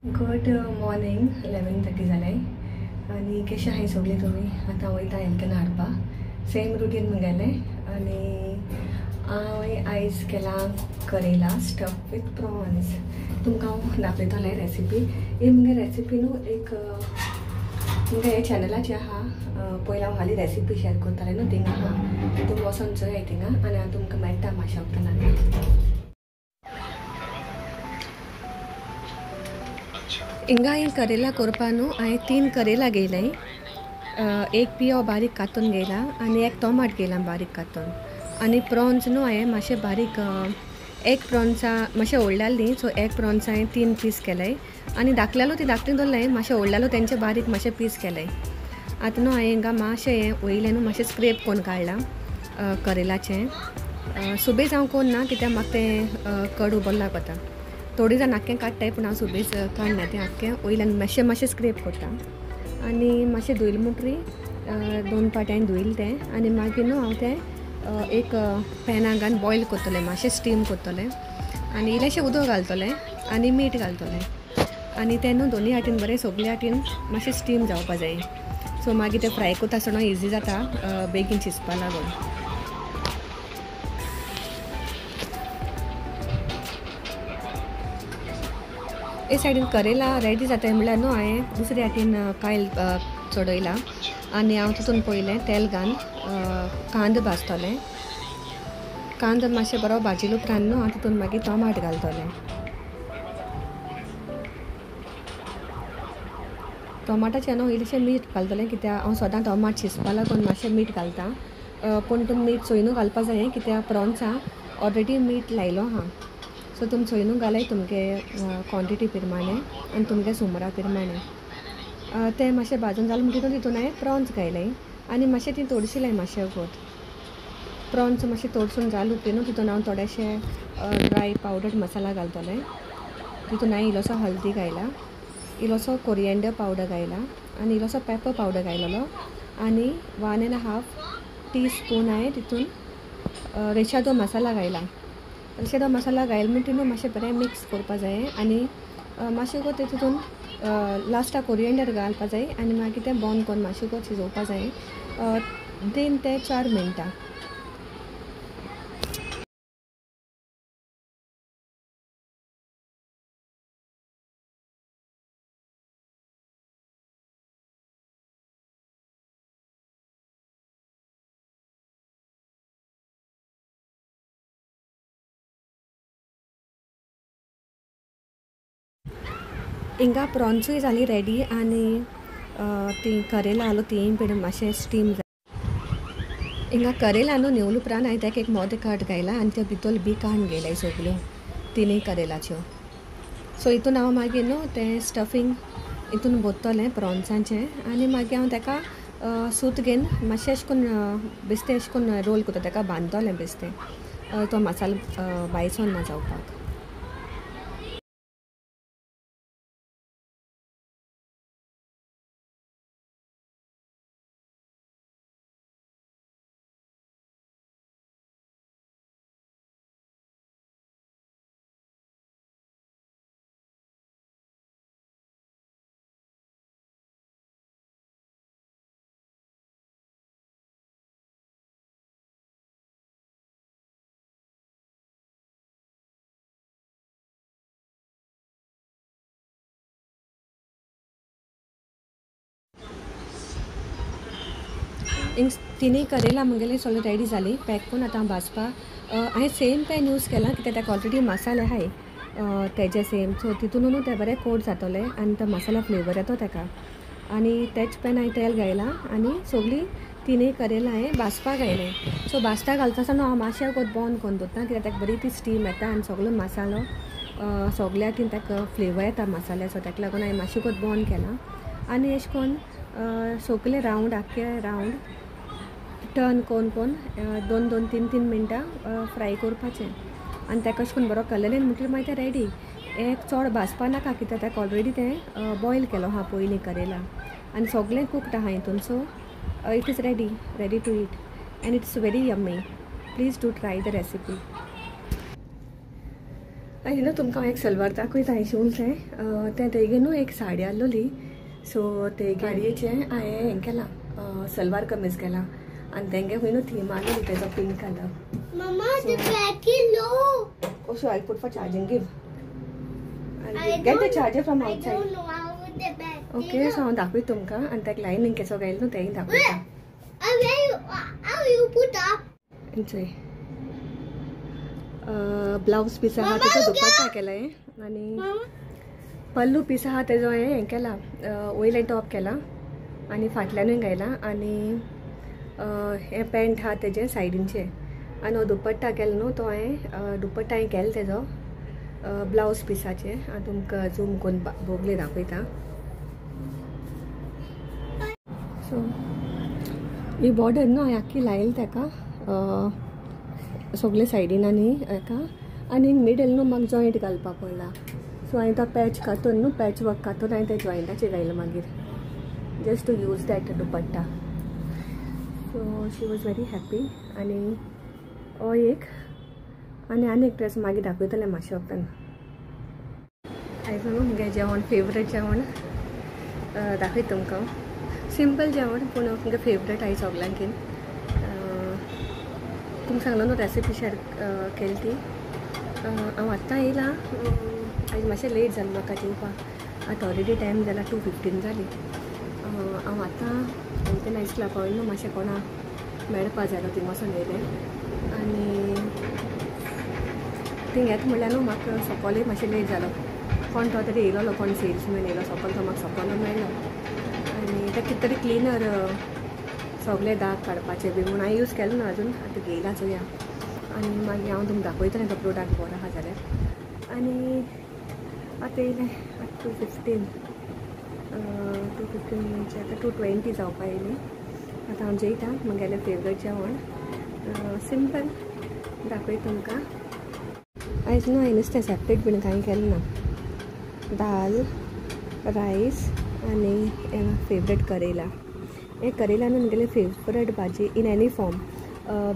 Good morning, 11:30 जालें आनी कशें आहाय सगळीं तुमी. आतां वयता हेल्थान हाडपा, सेम रुटीन मुगेलें. आनी हांवें आयज केलां करेला स्टफ विथ प्रॉन्स. तुमकां हांव दाखयतलें रेसिपी. ही मुगे रेसिपी न्हू एक मुगे हे चॅनलाचेर आहा. पयलीं हांव हालीं रेसिपी शेअर करतालें न्हू थिंगा आहा, तुमी वचोन चोयाय थिंगा आनी हांव तुमकां मेळटा मातशें वखदान. हिंगा हें करेला करपा न्हू हांवें 3 करेला घेयलाय, एक पियो बारीक कातून घेयला आनी एक टोमाट घेयला बारीक कातून. आनी प्रॉन्स न्हू हांवें मातशें बारीक एक प्रॉन्सा मातशें व्हडल्याल न्ही, सो एक प्रॉन्स हांवें 3 पीस केले आनी धाकल्यालो ती धाकटी दवरलाय, मातशें व्हडल्यालो तेंचे बारीक मातशें पीस केले. आतां न्हू हांवें हिंगा मातशें हें वयलें न्हू मातशें स्क्रेप करून काडलां करेलाचें. सुबेज हांव कोन्न ना कित्याक म्हाका तें कडू बरें लागता. थोडी जाण आख्खें काडटाय पूण हांव सुबेज काडना, तें आख्खें वयल्यान मातशें मातशें स्क्रेप करता. आनी मातशें धुयलें म्हणटरी 2 पाटी हांवें धुयलें तें. आनी मागीर न्हू हांव तें एक पॅना घालून बॉयल करतलें, मातशें स्टीम करतलें आनी इल्लेंशें उदक घालतलें आनी मीठ घालतलें. आनी तें न्हू दोनूय हातीन बरें सगळे हातीन मातशें स्टीम जावपा जाय. सो मागीर तें फ्राय करता आसतना इजी जाता बेगीन शिजपा लागून. ए सायडीन करेला रेडी जाता म्हणल्यार न्हू हांवें दुसरे हातीन कायल चडयला आनी हांव तितून पयलें तेल घालून कांदो भाजतलें. कांदो मातशें बरो भाजिल्ले उपरांत न्हू हांव तितून मागीर टोमाट घालतलें. टोमाटाचें न्हू इल्लेशें मीठ घालतलें कित्याक हांव सदां टोमाट शिजपा लागून मातशें मीठ घालता. पूण तुमी मीठ चोयनू घालपा जाय कित्याक प्रॉन्सां ऑलरेडी मीठ लायलो आहा. सो तुमी चोयनू घालाय तुमगे क्वॉन्टिटी प्रमाणे आनी तुमगे सुमरा प्रमाणे. तें मातशें भाजून जालें म्हणटकीर तितून हांवें प्रॉन्स घायले आनी मातशें ती तोडशिलें मातशें वोत. प्रॉन्स मातशें तोडसून जालें उपरांत न्हू तितून हांव थोडेशे ड्राय पावडर मसाला घालतलें. तितून हांवें इल्लोसो हल्दी घायला, इल्लोसो कोरिएंडर पावडर घायला आनी इल्लोसो पेपर पावडर घायलेलो आनी 1.5 टी स्पून हांवें तितून रेशादो मसाला घायला. रेशादो मसाला घायलो म्हणटकीर न्हू मातशें बरें मिक्स करपा जाय आनी मातशें गो तें तितून लास्टाक कोरिएंडर घालपा जाय आनी मागीर तें बंद करून मातशें गो शिजोवपा जाय 3 ते 4 मिनटां. हिंगा प्रॉन्सूय जाली रेडी आनी ती करेला आलो ती बीन मातशें स्टीम जाली. हिंगा करेला न्हू नेवले उपरांत हांवें ताका एक मोदें कट घायला आनी ते भितर बी काडून घेयलाय सगल्यो तिनूय करेलाच्यो. सो हितून हांव मागीर न्हू तें स्टफींग हितून भरतलें प्रॉन्सांचें आनी मागीर हांव ताका सूत घेवन मातशें अशें करून बेश्टें अशें करून रोल करता, ताका बांदतलें बेश्टें तो मसालो बायसोन ना जावपाक. हिंग तिनूय करेला मुगेले सगळें रेडी जाली पॅक करून आतां हांव भाजपाक. हांवें सेम पॅन यूज केला कित्याक ताका ऑलरेडी मसाले आहाय तेजे सेम. सो तितून न्हू तें बरें कोट जातलें आनी तो मसाला फ्लेवर येतो ताका. आनी तेच पॅन हांवें तेल घायलां आनी सगळीं तिनूय करेला हांवें भाजपाक घायलें. सो भाजता घालता आसतना हांव मातशें वगत बंद करून दवरता कित्याक ताका बरी ती स्टीम येता आनी सगळो मसालो सगळ्या हातीन ताका फ्लेवर येता मसाल्याचो. ताका लागून हांवें मातशें वगत बंद केलां आनी अशें करून सगळे रावंड आख्खे रावंड टर्न करून करून 2 2 3 3 मिनटां फ्राय करपाचें आनी ताका अशें करून बरो कलर येयलो म्हणटकीर मागीर तें रेडी. एक चड भाजपा नाका कित्याक ताका ऑलरेडी तें बॉयल केलो आहा पयलीं करेला आनी सगळें कुक्ड आहा हितून. So it is ready, ready to eat and it's very yummy. Please do try the recipe. आनी न्हू तुमकां हांव एक सलवार दाखयता हांवें शिवून तें तें तेगे न्हू एक साडी आसलोली सो ते गाडयेचें हांवें हें केलां सलवार कमीज केलां आनी तेंगे खंय न्हू थीम आसलोली तेजो pink colour. So I put for charging give get the charger from outside. Okay so हांव दाखयता तुमकां आनी ताका लायनींग केसो घायलो न्हू तेंय दाखयता. ब्लावज पीस आहा तेजो दुपट्टा केला आनी पल्लू पीस आहा तेजो हें केला वयल्यान टॉप केला आनी फाटल्यानूय घायला आनी हें पॅन्ट आहा तेजें सायडीनचें आनी हो दुपट्टा केलो न्हू तो हांवें दुपट्टा हांवें केलो तेजो ब्लावज पिसाचें. हांव तुमकां झूम करून बोगले दाखयता. सो ही बॉर्डर न्हू हांवें आख्खी लायली ताका सगळे सायडीन आनी हेका आनी मिडल न्हू म्हाका जॉयंट घालपाक पडला. सो हांवें तो पॅच कातून न्हू पॅच वर्क कातून हांवें ते जॉयंटाचेर घायलें मागीर just to use that dupatta. So she was very happy. आनी हो एक आनी आनी एक ड्रेस मागीर दाखयतलें मातशें वखदान. आयज न्हू मुगे जेवण फेवरेट जेवण दाखयता तुमकां. सिंपल जेवण पूण मुगे फेवरेट आयज सगल्यांकीन. तुमकां सांगलो न्हू रेसिपी शेअर केली ती. हांव आत्तां येयलां आयज मातशें लेट जालें म्हाका जेवपाक. आतां ऑलरेडी टायम जाला 2:15 जाली. हांव आतां ते नायस क्लबा वयलो न्हू मातशें कोणाक मेळपा जालो थिंग वचोन येयलें आनी थिंग येता म्हणल्यार न्हू म्हाका सोकोलूय मातशें लेट जालो. कोण तो तरी येयलोलो कोण सेल्समॅन येयलो सोकोल तो म्हाका सोकोलो मेळ्ळो आनी ते कितें तरी क्लिनर सगळे दाग काडपाचे बी म्हूण हांवें यूज केलो ना अजून. आतां घेयला चोया आनी मागीर हांव तुमकां दाखयतलें तो प्रोडक्ट बरो आहा जाल्यार. आनी आतां येयलें आतां 2:15 2:15 म्हणजे आतां 2:20 जावपा येयली. आतां हांव जेयता म्हगेलें फेवरेट जेवण सिंपल दाखयता तुमकां. आयज न्हू हांवें नुस्तें सेपरेट बीन कांय केलें ना. दाल रायस आनी फेवरेट करेला. हें करेला न्हू म्हगेलें फेवरेट भाजी इन एनी फॉर्म.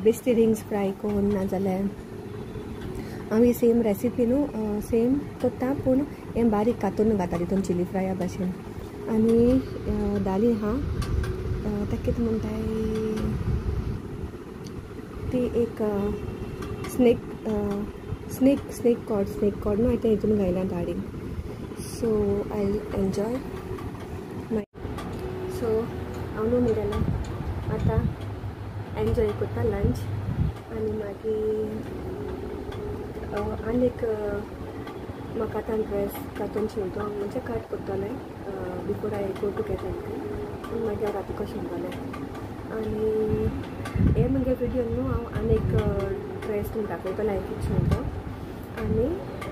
बेश्टी रिंग्स फ्राय करून ना जाल्यार आमी सेम रेसिपी न्हू सेम करता पूण हें बारीक कातून घाता तितून चिली फ्राया भाशेन. आनी दाली आहा ताका कितें म्हणटाय ती एक snake snake snake gourd snake gourd न्हू हांवें तें हितून घायला दाळीन. So I enjoy my. So हांव न्हू मिरला आतां एन्जॉय करता लंच आनी मागीर आनीक म्हाका आतां ड्रेस कातून शिंवतो म्हणजे कट करतलें before I go to get anything. पूण मागीर हांव राती कशें शिंवतलें आनी हे मुगे विडियो न्हू हांव आनीक ड्रेस तुमकां दाखयतलें हांवें कितें शिंवतो. आनी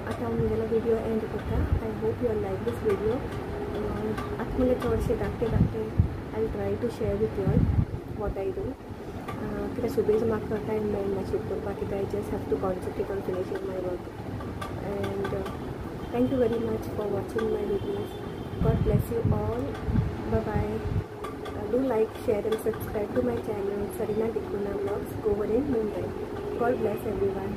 आतां हांव मुगेलो विडियो एंड करता. I hope you like this video. आतां मुगे चडशे धाकटे धाकटे I try to share with you all what I do. कित्याक सुबेज म्हाका टायम मेळना शूट करपाक कित्याक I just have to concentrate on finishing my work. And thank you very much for watching my videos. God bless you all. Bye bye. Do like, share and subscribe to my channel Sarina D'Cunha Vlogs, Goa in Mumbai. God bless everyone.